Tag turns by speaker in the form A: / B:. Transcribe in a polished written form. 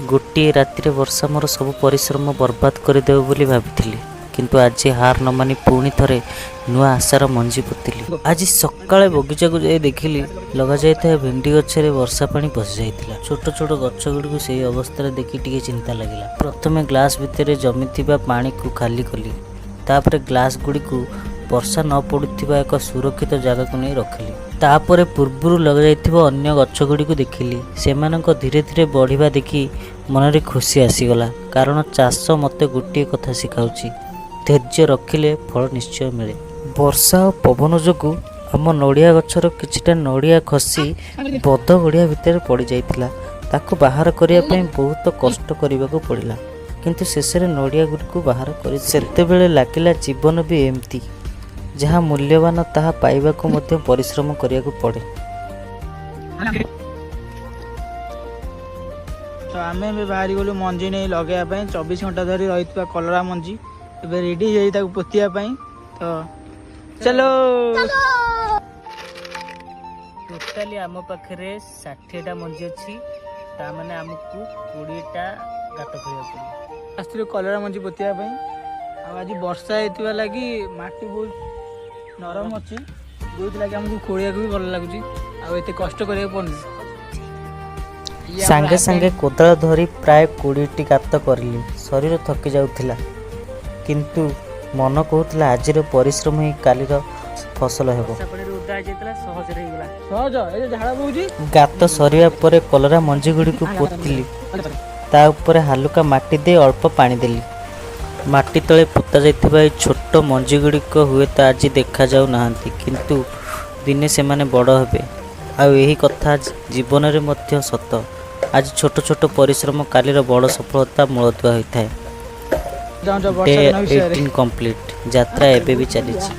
A: ଗୋଟିଏ ରାତିରେ ବର୍ଷା ମୋର ସବୁ ପରିଶ୍ରମ ବର୍ବାଦ କରିଦେବ ବୋଲି ଭାବିଥିଲି, କିନ୍ତୁ ଆଜି ହାର ନ ମାନି ପୁଣି ଥରେ ନୂଆ ଆଶାର ମଞ୍ଜି ପୋତିଲି। ଆଜି ସକାଳେ ବଗିଚାକୁ ଯାଇ ଦେଖିଲି, ଲଗାଯାଇଥିବା ଭେଣ୍ଡି ଗଛରେ ବର୍ଷା ପାଣି ପଶିଯାଇଥିଲା। ଛୋଟ ଛୋଟ ଗଛ ଗୁଡ଼ିକୁ ସେହି ଅବସ୍ଥାରେ ଦେଖି ଟିକେ ଚିନ୍ତା ଲାଗିଲା। ପ୍ରଥମେ ଗ୍ଲାସ୍ ଭିତରେ ଜମିଥିବା ପାଣିକୁ ଖାଲି କଲି। ତାପରେ ଗ୍ଲାସ୍ ଗୁଡ଼ିକୁ ବର୍ଷା ନ ପଡ଼ୁଥିବା ଏକ ସୁରକ୍ଷିତ ଜାଗାକୁ ନେଇ ରଖିଲି। ତାପରେ ପୂର୍ବରୁ ଲଗାଯାଇଥିବା ଅନ୍ୟ ଗଛଗୁଡ଼ିକୁ ଦେଖିଲି। ସେମାନଙ୍କ ଧୀରେ ଧୀରେ ବଢ଼ିବା ଦେଖି ମନରେ ଖୁସି ଆସିଗଲା, କାରଣ ଚାଷ ମୋତେ ଗୋଟିଏ କଥା ଶିଖାଉଛି, ଧୈର୍ଯ୍ୟ ରଖିଲେ ଫଳ ନିଶ୍ଚୟ ମିଳେ। ବର୍ଷା ଓ ପବନ ଯୋଗୁଁ ଆମ ନଡ଼ିଆ ଗଛର କିଛିଟା ନଡ଼ିଆ ଖସି ବଦ ଗଡ଼ିଆ ଭିତରେ ପଡ଼ିଯାଇଥିଲା। ତାକୁ ବାହାର କରିବା ପାଇଁ ବହୁତ କଷ୍ଟ କରିବାକୁ ପଡ଼ିଲା, କିନ୍ତୁ ଶେଷରେ ନଡ଼ିଆ ଗୁଡ଼ିକୁ ବାହାର କରି ସେତେବେଳେ ଲାଗିଲା, ଜୀବନ ବି ଏମିତି, ଯାହା ମୂଲ୍ୟବାନ ତାହା ପାଇବାକୁ ମଧ୍ୟ ପରିଶ୍ରମ କରିବାକୁ ପଡ଼େ।
B: ତ ଆମେ ଏବେ ବାହାରି ଗଲୁ ମଞ୍ଜି ନେଇ ଲଗେଇବା ପାଇଁ। 24 ଘଣ୍ଟା ଧରି ରହିଥିବା କଲରା ମଞ୍ଜି ଏବେ ରେଡି ହେଇଯାଇ ତାକୁ ପୋତିବା ପାଇଁ। ତ ଚାଲୋ।
A: ଟୋଟାଲି ଆମ ପାଖରେ 60ଟା ମଞ୍ଜି ଅଛି। ତା ମାନେ ଆମକୁ 20ଟା ଗାତ ଖୋଳିବାକୁ ପଡ଼ିବ।
B: ଆସିଥିଲୁ କଲରା ମଞ୍ଜି ପୋତିବା ପାଇଁ। ଆଉ ଆଜି ବର୍ଷା ହେଇଥିବା ଲାଗି ମାଟି ବହୁତ ନରମ ଅଛି, ଯୋଉଥିଲାଗି ଆମକୁ ଖୋଳିବାକୁ ବି ଭଲ ଲାଗୁଛି ଆଉ ଏତେ କଷ୍ଟ କରିବାକୁ ପଡୁନି। ଇଏ ଆମର
A: ସାଙ୍ଗେ ସାଙ୍ଗେ କୋଦାଳ ଧରି ପ୍ରାୟ 20ଟି ଗାତ କରିଲି। ଶରୀର ଥକି ଯାଉଥିଲା, କିନ୍ତୁ ମନ କହୁଥିଲା, ଆଜିର ପରିଶ୍ରମ ହିଁ କାଲିର ଫସଲ ହେବ।
B: ସହଜ, ଏ ଯୋଉ ଝାଳ ବହୁଛି।
A: ଗାତ ସରିବା ପରେ କଲରା ମଞ୍ଜି ଗୁଡ଼ିକୁ ପୋତିଲି। ତା ଉପରେ ହାଲୁକା ମାଟି ଦେଇ ଅଳ୍ପ ପାଣି ଦେଲି। ମାଟି ତଳେ ପୋତା ଯାଇଥିବା ଏହି ଛୋଟ ମଞ୍ଜି ଗୁଡ଼ିକ ହୁଏତ ଆଜି ଦେଖାଯାଉ ନାହାନ୍ତି, କିନ୍ତୁ ଦିନେ ସେମାନେ ବଡ଼ ହେବେ। ଆଉ ଏହି କଥା ଜୀବନରେ ମଧ୍ୟ ସତ। ଆଜି ଛୋଟ ଛୋଟ ପରିଶ୍ରମ କାଲିର ବଡ଼ ସଫଳତା ମୂଳଦୁଆ ହୋଇଥାଏ।
B: ଚାହୁଁଛ
A: ଡେ
B: ବର୍ଷା ଦିନ ବିଷୟରେ?
A: 18 କମ୍ପ୍ଲିଟ୍। ଯାତ୍ରା ଏବେ ବି ଚାଲିଛି।